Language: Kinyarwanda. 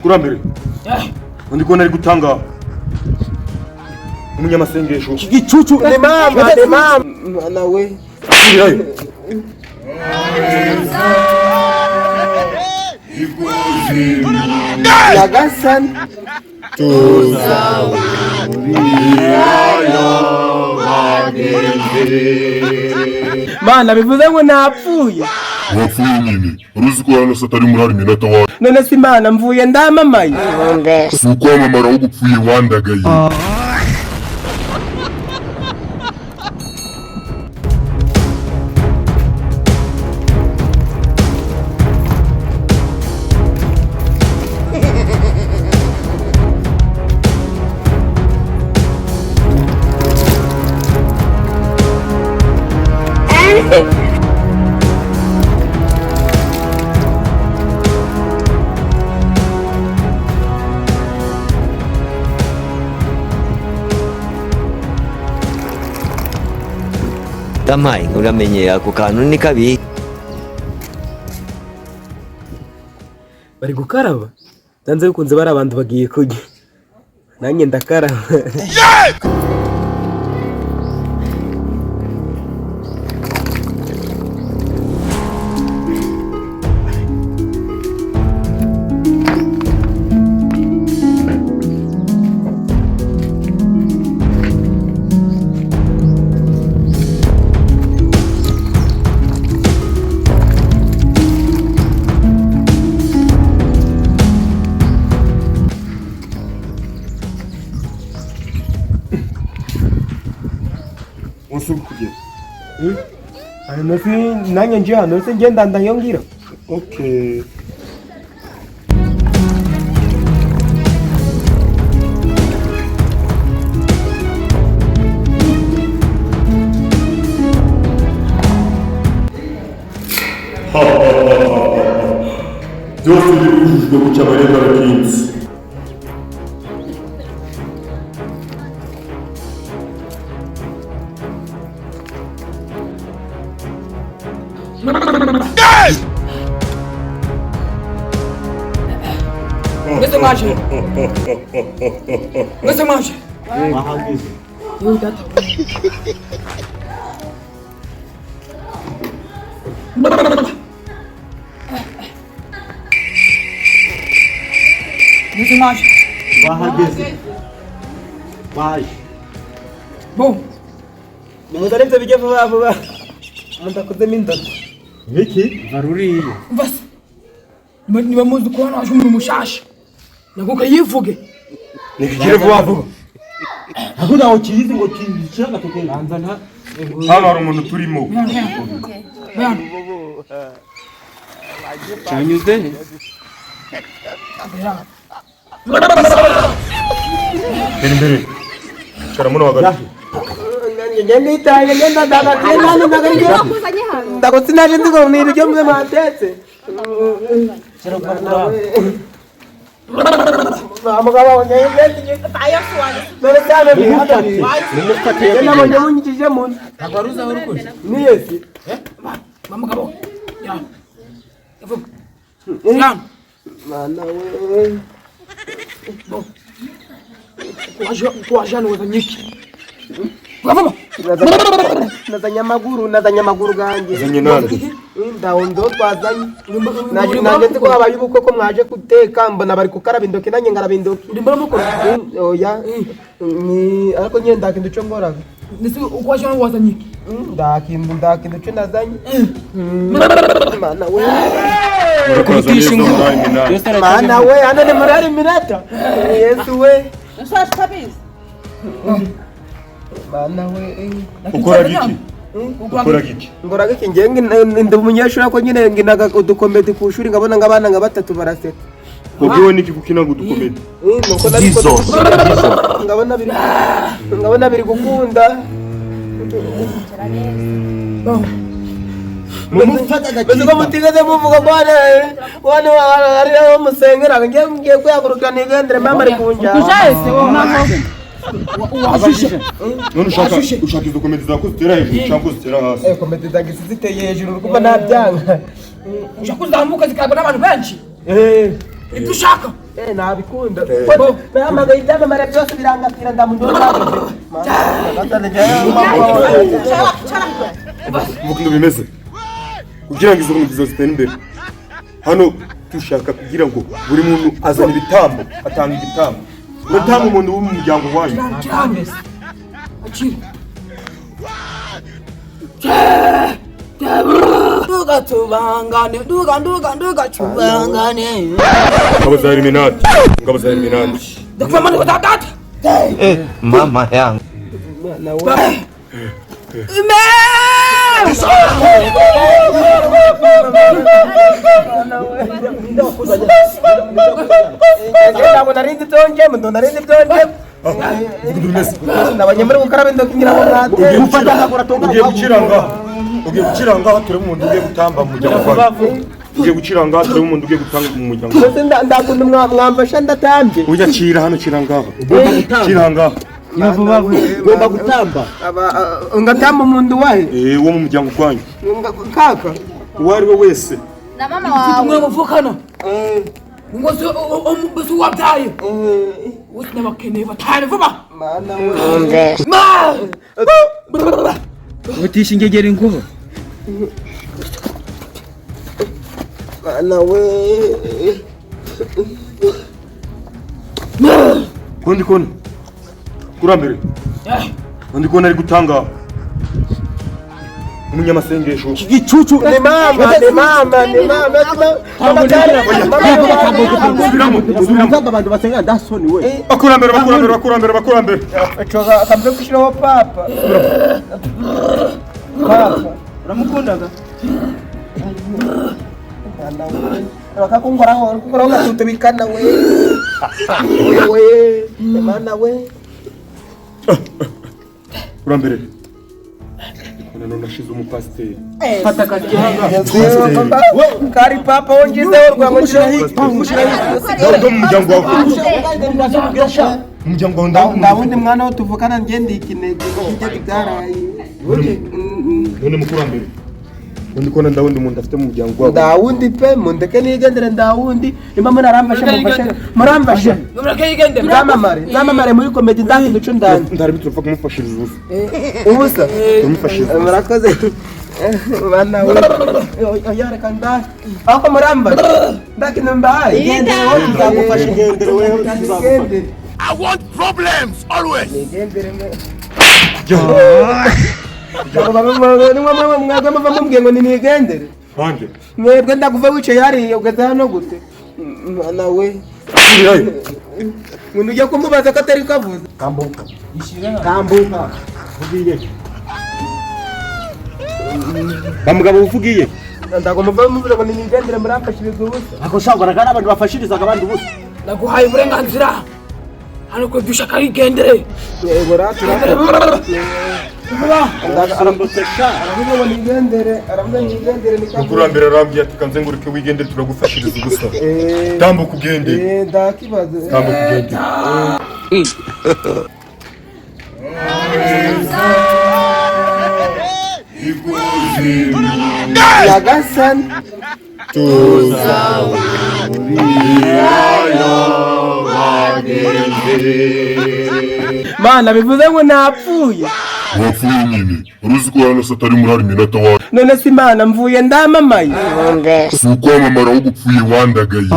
Kurambere, undi kubona ari gutanga umunyamasengesho. Igicucu Ni mama, ni mama. Mwana we. Subirayo. Nyagasani. Mana, bivuze ngo napfuye. Wapfuye nyine, uruzi ko hano se atari muri Ariminata wawe? None se Imana, mvuye ndamamaye. Si ukwamamara, ahubwo upfuye wandagaye. Tamayi, uramenye ako kantu ni kabi. Bari gukaraba. Ndanze bikunze bari abantu bagiye kurya. Nanjye ndakaraba. Umunsi uri kugera. Hano si nanjye nje hano se ngenda ndayongira. Okay. Byose birujujwe ku cyamarenga rukinzi. Mwese mwaje, mwese mwaje. Yewe data. Mwese mwaje. Bahageze, baje. Bo. Nimuzane ibyo bijya vuba vuba. Umuntu akozemo indoto. Niki varuriye? Basi. Niba muzi ko hano haje umuntu mushasha. Naguka yivuge. Nikigire vuba vuba. Ntabwo nawe kizi ngo kicara agatoke banza nta. Hano hari umuntu turimo. Bana. Cyanyuze he? Mbere mbere. Cara muno hagati. Ngende itaye ngenda ndagatinda ndagaringira. Ndagutsinda nzi ngo ni ibiryo mwe mwatetse. Mugabo ngende none cyane bihadari. Ngenda mbonye munyikije mu. Ntabwo wari uzi aho uri kuja. Ni yesi. Mama gabo. Ya. Vuga. Ya. Mana we. Bo. Waje hano wazanye iki? Vuga vuba. Nazanye amaguru, nazanye amaguru ganjye. Azanye nande? Ndaho ndo twazanye. Naje nanjye nzi ko habaye ubukwe, ko mwaje guteka, mbona bari gukaraba indoki, nanjye ngaraba indoki. Uri mbaramukora. Oya. Ni ariko nyine ndakinda ico ngoraga. Ndetse uko waje hano wazanye iki? Ndakinda ico nazanye. Mana we. Murakaza neza muri Ariminata. Mana we, hano ni muri Ariminata. Yesu we. Mana we. Ukora iki? Ukora iki? Ngoraga iki? Ngewe ndi umunyeshuri, ariko nyine nginaga udukomedi ku ishuri, ngabona ng'abana nka batatu baraseka. Wabwiwe n'iki gukina ngo udukomedi? Nuko nabikoze ngabona biri gukunda. Mbese ko mutigeze muvuga ko hano hari aho musengera, ngiye ngiye kwihaguruka nigendere, mama ari kunjyana. Wajishe. None ushaka izo komedi zako zitera hejuru cyangwa zitera hasi? Komedi zanjye ziteye hejuru, uri kumva nabyanga. Ushaka kuzamuka zikagwa n'abantu benshi. Eh. Ibyo ushaka. Nabikunda. Nahamagaye ibyamamare byose birangatira ndamundoza. Ukuntu bimeze kugira ngo izo komedi zitere imbere hano dushaka kugira ngo buri muntu azane ibitambo, atanga igitambo, uratanga umuntu wo mu muryango wanyu. Nduga tubangane, nduga nduga nduga tubangane. Ngabo za Illuminati, ngabo za Illuminati. Ndakuva mani data. Mama yangu. Ntabwo narinzi byongemo, narinzi byongemo. Nabonye muri gukaraba intoki ngira ngo mwate. Ugiye gukira ngaha, ugiye gukira ngaha turebe umuntu ugiye gutamba mu muryango wanyu. Ugiye gukira ngaha turebe umuntu ugiye gutanga mu muryango wanyu. Mbese ndakunda mwamfasha ndatambye. Ujya cira hano, cira ngaha, cira ngaha. Ugomba gutamba. Ngatamba umuntu wahe? Wo mu muryango wanyu. Kaka. Uwo ari we wese. Na mama wawe. Mwe muvukana. Ngo se se wabyaye. Wowe n'abakene batane vuba. Mana we. Ma! Utisha ingegera inkuba. Mana we. Kundi kone. Kurambere. Kundi kone ari gutanga umunyamasengesho. Igicucu. Ni mama, ni mama, ni mama. Mama Gutamba abantu basenga ndasoni we. Bakurambere, bakurambere, bakurambere, bakurambere. Choga akambe kushiraho papa. Papa. Uramukundaga? Mana we. Bakakunkoraho, kunkoraho ngatutubikana we. We. Mana we. Kurambere. Ndikubona none ashize umupasiteri. Fata akajya. Kari papa wongezeho rwango Ndo mu muryango wawe. Mu muryango wawe. Ndawundi mwana wo tuvukana njye ndi ikinege ibyo byaraye. None mukurambere. Ndi kubona ndawundi umuntu afite mu muryango wawe. Ndawundi pe mundeke nigendere ndawundi nimba muraramfashe mumfashe muramfashe. Mureke yigendere. Nzamamare nzamamare muri komedi ndahinda uco ndani. Ndari turapfa kumufashiriza ubusa. Ubusa. Tumufashiriza. Murakoze. Bana we. Oya reka ndahe. Aho muramfashe. Ndakintu mbahaye. Igendere wowe tuzagufasha, igendere wewe tuzagufasha. I want problems always. Nigendere mwe. Mwebwe muva mubwiye ngo ninigendere. Bande. Mwebwe ndakuva wicaye hariya ugeze hano gute? Mwana we. Subirayo. Ngo ujya kumubaza ko atari kavuze. Tambuka. Tambuka. Ugiye. Bamugabo uvugiye. Ndago muva muvuze ngo ninigendere muramfashiriza ubusa. Ako shangwa kandi abantu bafashirizaga abandi ubusa. Naguhaye uburenganzira. Hano ko dushaka yigendere. Yego ratu. Aravuga ngo nigendere, aravuga ngo nigendere ni kavuze. Mukurambere arambwiye ati kanzenguruke wigendere turagufashiriza ubusa. Tambuka ugende. Ndakibaze. Tambuka ugende. Nyagasani. Mana bivuze ngo napfuye. Wapfuye nyine. Uruzi ko hano se atari muri Illuminati wawe. None se Imana mvuye ndamamaye. Si ukwamamara ahubwo upfuye wandagaye.